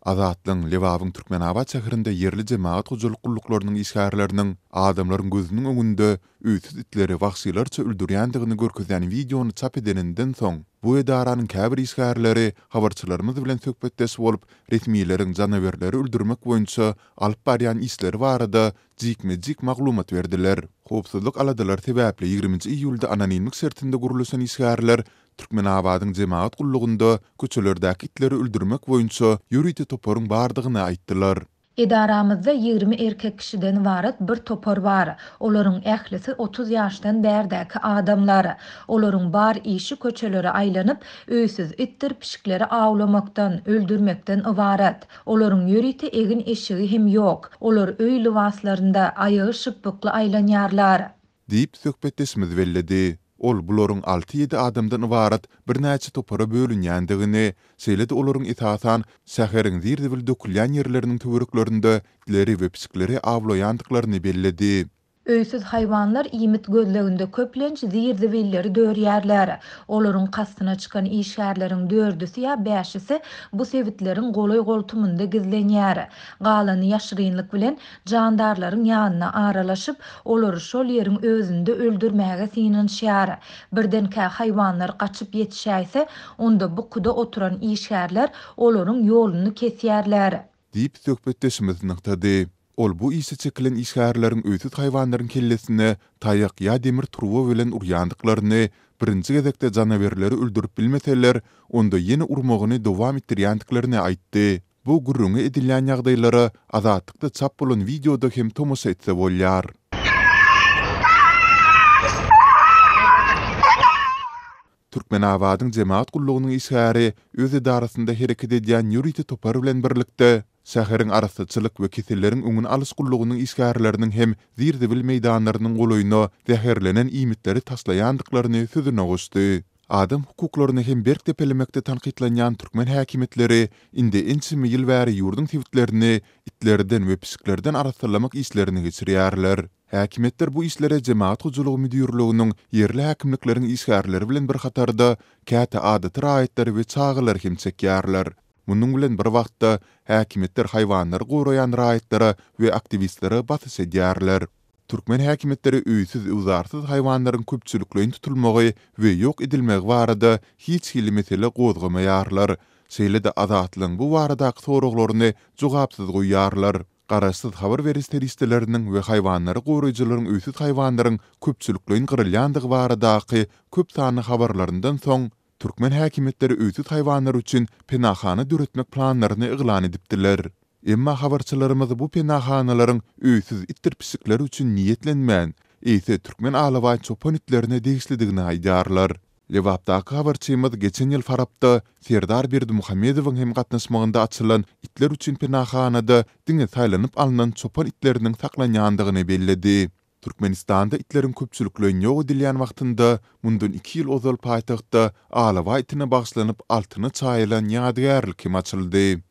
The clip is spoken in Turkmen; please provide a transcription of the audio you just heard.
Azatlygyň Lebabyň Türkmenabat şäherinde ýerli jemagat hojalyk gulluklarynyň işgärleriniň adamlaryň gözüniň öňünde öýsüz itleri wagşylarça öldürýändigini görkezýän wideony çap edeninden soň, bu edaranyň käbir işgärleri habarçylarymyz bilen söhbetdeş bolup, resmileriň janawerleri öldürmek boýunça alyp barýan işleri barada jikme-jik maglumat berdiler. Howpsuzlyk aladalary sebäpli ýigriminji iýulda anonimlik şertinde gürleşen işgärler Türkmenabadyň jemagat gullugynda köçelerdäki itleri öldürmek boýunça ýörite toparyň bardygyny aýtdylar. Edaramyzda 20 erkek kişiden ybarat bir topar bar. Olaryň ählisi 30 ýaşdan bärdäki adamlar. Olaryň bar işi köçelere aýlanyp, öýsüz itdir pişikleri awlamakdan, öldürmekden ybarat. Olaryň ýörite egin-eşigi hem ýok. Olar öý lybaslarynda, aýagy şypbykly aýlanýarlar. Diýip, söhbetdeşimiz belledi. Ol bularyň alty-ýedi adamdan ybarat birnäçe topara bölünýändigini, şeýle-de olaryň esasan şäheriň zir-zibil dökülýän ýerleriniň töwereklerinde itleri we pişikleri awlaýandyklaryny belledi. Öýsüz haýwanlar iýmit gözleginde köplenç zir-zibilleri dörýärler. Olaryň kastyna çykan işgärleriň dördüsi ýa bäşisi bu sebitleriň golaý-goltumynda gizlenýär. Galany ýaşyrynlyk bilen jandarlaryň ýanyna aralaşyp, olary şol ýeriň özünde öldürmäge synanyşýar. Birdenkä haýwanlar gaçyp ýetişäýse, onda bukuda oturan işgärler olaryň ýoluny kesýärler. Diýip, söhbetdeşimiz nygtady. Ol bu işe çekilen işgärleriň öýsüz haýwanlaryň kellesine taýak ýa demir turba bilen urýandyklaryny, birinji gezekde janawerleri öldürip bilmeseler, onda ýene urmagyny dowam etdirýändiklerini aýtdy. Bu gürrüňi edilýän ýagdaýlara Azatlykda çap bolan wideoda hem tomaşa etse bolýar. Türkmenabadyň jemagat gullugynyň işgäri öz edarasynda hereket edýän ýörite topar bilen birlikde, şäheriň arassaçylyk we keselleriň öňüni alyş gullugynyň işgärleriniň hem zir-zibil meýdanlarynyň golaýyna zäherlenen iýmitleri taşlaýandyklaryny sözüne goşdy. Adam hukuklaryny hem berk depelemekde tankytlanýan türkmen häkimiýetleri indi ençeme ýyl bäri ýurduň sebitlerini itlerden we pişiklerden arassalamak işlerini geçirýärler. Häkimiýetler bu işlere Jemagat hojalygy müdirliginiň, ýerli häkimlikleriň işgärleri bilen bir hatarda, käte adaty raýatlary we çagalary hem çekýärler. Munuň bilen bir wagtda, häkimiýetler haýwanlary goraýan raýatlara we aktiwistlere basyş edýärler. Türkmen häkimiýetleri öýsüz-öwzarsyz haýwanlaryň köpçülikleýin tutulmagy we ýok edilmegi barada hiç hili mesele gozgamaýarlar, şeýle-de Azatlygyň bu baradaky soraglaryny jogapsyz goýýarlar. Garaşsyz habar beriş serişdeleriniň we haýwanlary goraýjylaryň öýsüz haýwanlaryň köpçülikleýin gyrylýandygy baradaky köp sanly habarlaryndan soň, türkmen häkimiýetleri öýsüz haýwanlar üçin penahana döretmek planlaryny yglan edipdiler. Emma habarçylarymyz bu penahanalaryň öýsüz itdir pişikler üçin niýetlenmän, eýse türkmen alabaý çopan itlerine degişlidigini aýdýarlar. Lebapdaky habarçymyz geçen ýyl Farapda Serdar Berdimuhamedowyň hem gatnaşmagynda açylan itler üçin penahanada diňe saýlanyp alnan çopan itleriniň saklanýandygyny belledi. Türkmenistanda itleriň köpçülikleýin ýok edilýän wagtynda, mundan iki ýyl ozal paýtagtda alabaý itine bagyşlanyp altyna çaýylan ýadygärlik hem açyldy.